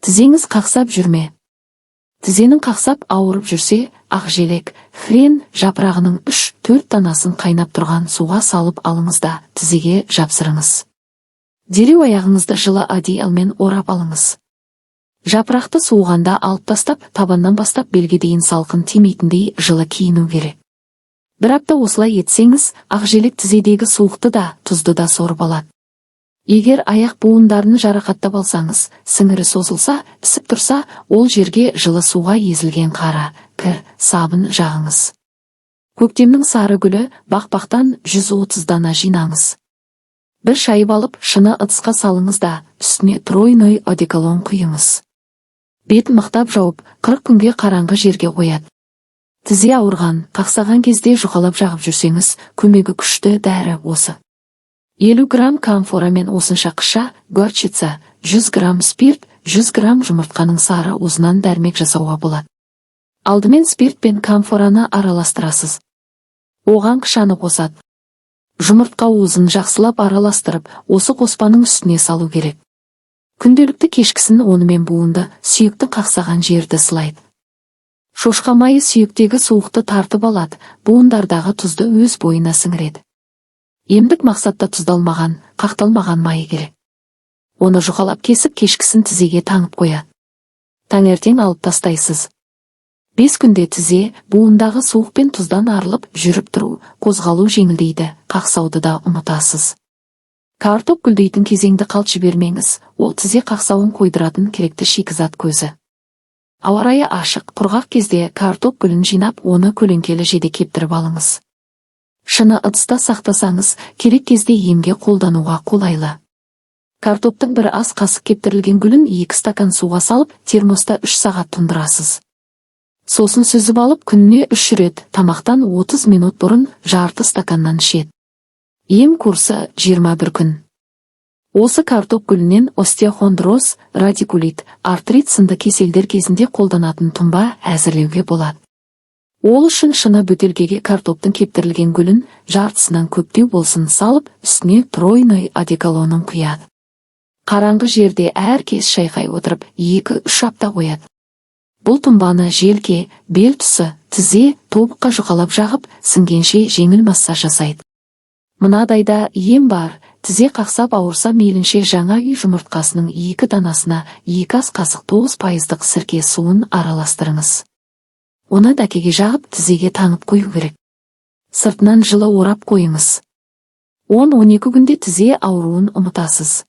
Тізеңіз қақсап жүр ме? Тізенің қақсап ауырып жүрсе, ақжелек, хрен жапырағының 3-4 данасын қайнап тұрған суға салып алыңыз да, тізеге жапсырыңыз. Дереу аяғыңызды жылы одеялмен орап алыңыз. Жапырақты суығанда алып тастап, табаннан бастап белге дейін салқын тимейтіндей жылы киіну керек. Бір апта осылай етсеңіз, ақжелек тізедегі суықты да, тұзды да сорып алады. Егер аяқ буындарын жарақаттап алсаңыз, сіңірі созылса, ісіп тұрса, ол жерге жылы суға езілген қара кір, сабын жағыңыз. Көктемнің сары гүлі бақбақтан 130 дана жинаңыз. Бір шайып алып, шыны ыдысқа салыңыз да, үстіне тройной одеколон құйыңыз. Бетін мықтап жауып, 40 күнге қараңғы жерге қояды. Тізе ауырған, қақсаған кезде жұқалап жағып жүрсеңіз, көмегі күшті дәрі осы. 50 грамм камфора мен осынша қыша, горчица, 100 грамм спирт, 100 грамм жұмыртқаның сары уызынан дәрмек жасауға болады. Алдымен спирт пен камфораны араластырасыз. Оған қышаны қосады. Жұмыртқа уызын жақсылап араластырып, осы қоспаның үстіне салу керек. Күнделікті кешкісін онымен буынды, сүйекті қақсаған жерді сылайды. Шошқа майы сүйектегі суықты тартып алады, буындардағы тұзды өз бойына сіңіреді. Емдік мақсатта тұздалмаған, қақталмаған майы керек. Оны жұқалап кесіп, кешкісін тізеге таңып қояды. Таңертең алып тастайсыз. 5 күнде тізе, буындағы суық пен тұздан арылып, жүріп тұру, қозғалу жеңілдейді, қақсауды да ұмытасыз. Картоп гүлдейтін кезеңді қалт жібермеңіз, ол тізе қақсауын қойдыратын керекті шикізат көзі. Ауа райы ашық, құрғақ кезде картоп гүлін жинап, оны көлеңкелі жерде кептіріп алыңыз. Шыны ыдыста сақтасаңыз, керек кезде емге қолдануға қолайлы. Картоптың бір ас қасық кептірілген гүлін 2 стакан суға салып, термоста 3 сағат тұндырасыз. Сосын сүзіп алып, күніне 3 рет тамақтан 30 минут бұрын жарты стаканнан ішеді. Ем курсы 21 күн. Осы картоп гүлінен остеохондроз, радикулит, артрит сынды кеселдер кезінде қолданатын тұнба әзірлеуге болады. Ол үшін шыны бөтелкеге картоптың кептірілген гүлін жартысынан көптеу болсын салып, үстіне тройной одеколонын құяды. Қараңғы жерде әр кез шайқай отырып, 2-3 апта қояды. Бұл тұнбаны желке, бел тұсы, тізе, тобыққа жұқалап жағып, сіңгенше жеңіл массаж жасайды. Мынадайда ем бар, тізе қақсап ауырса, мейлінше жаңа үй жұмыртқасының 2 данасына 2 ас қасық 9%-дық сірке суын араластырыңыз. Оны дәкеге жағып, тізеге таңып қою керек. Сыртынан жылы орап қойыңыз. 10-12 күнде тізе ауруын ұмытасыз.